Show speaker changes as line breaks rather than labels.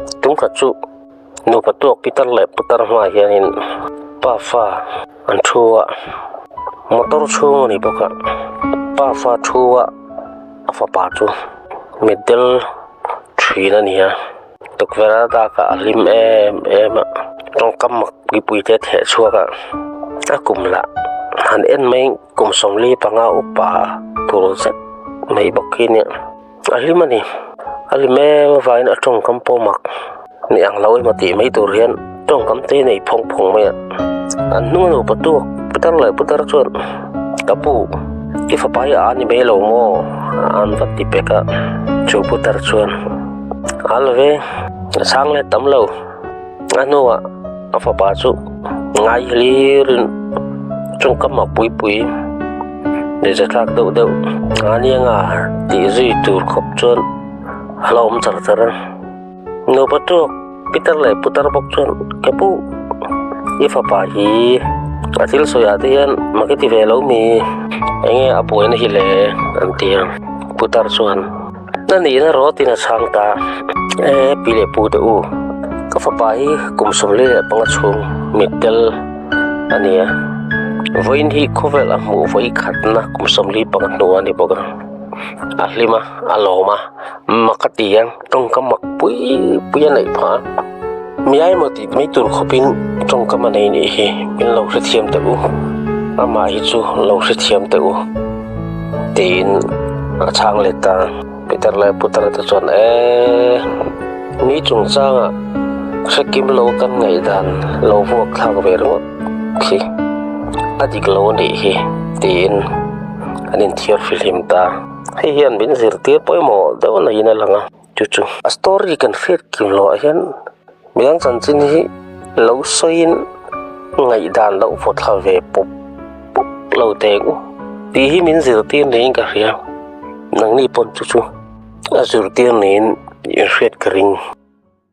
Tumkhat chu nupa tuak pitar leh putar hmaah hianin pafa an thu a, motor chhung a ni bawk a, pafa thu a a fapa chu mitdel thin a ni a, tukverh a dak ah a hlim em em a, tawngkam mak mipui te a theh chhuak a, a kum lah han en mai kum 45 upa tur zet mai bawk hi nia. A hlim a ni. A hlim em avangin a tawngkam pawh mak ni ang lo emaw tih mai tur hian tawngkam te nei phawng phawng mai a. An hnung a nupa tuak putar leh putar chuan ka pu i fapa hi a ni mai lo maw an va ti pek a. Chu putar chuan a la ve a chhang let tam lo. A hnuah a fapa chu ngai hlirin tawngkam a pui pui lehzathlak deuh deuh a nia nga tih zui tur khawp chuan a la awm char char a. Nupa tuak pitar leh putar bawk chuan ka pu i fapa hi a thil sawi ah te hian mak i ti ve lo mi enge a buaina hi le an ti a putar chuan. Na nihna rawtin a chhang ta. E, pi leh pu te u, ka fapa hi kum 45 chhung mittel a ni a. Vawiin hi khawvel a hmuh vawi khatna kum 45 hnu a ni bawk a. A hlim a, a lawm a, mak a ti a, tawngkam mak pui pui a neih phah a. Mi aimaw tih mai tur khawpin tawngkam a nei nih hi min lo hrethiam teh u, amah hi chu lo hrethiam teh u tiin a chhang let ta. Peter leh Putar te chuan e ni chungchangah hrekim lo kan ngaihdan lo vuak thlak ve ringawt khi a dik lo a nih hi tiin an inthiar fihlim ta. Hei hian min zirtir pawimawh deuh naiin a lang a. Chu chu a story kan hriat kim loh ah hian midang chanchin hi lo sawiin ngaihdan loh vaw thla ve pawp pawp lo teh ang u tih hi min zirtir niin ka hria nangni pawn chu chu a zirtir niin in hriat ka ring.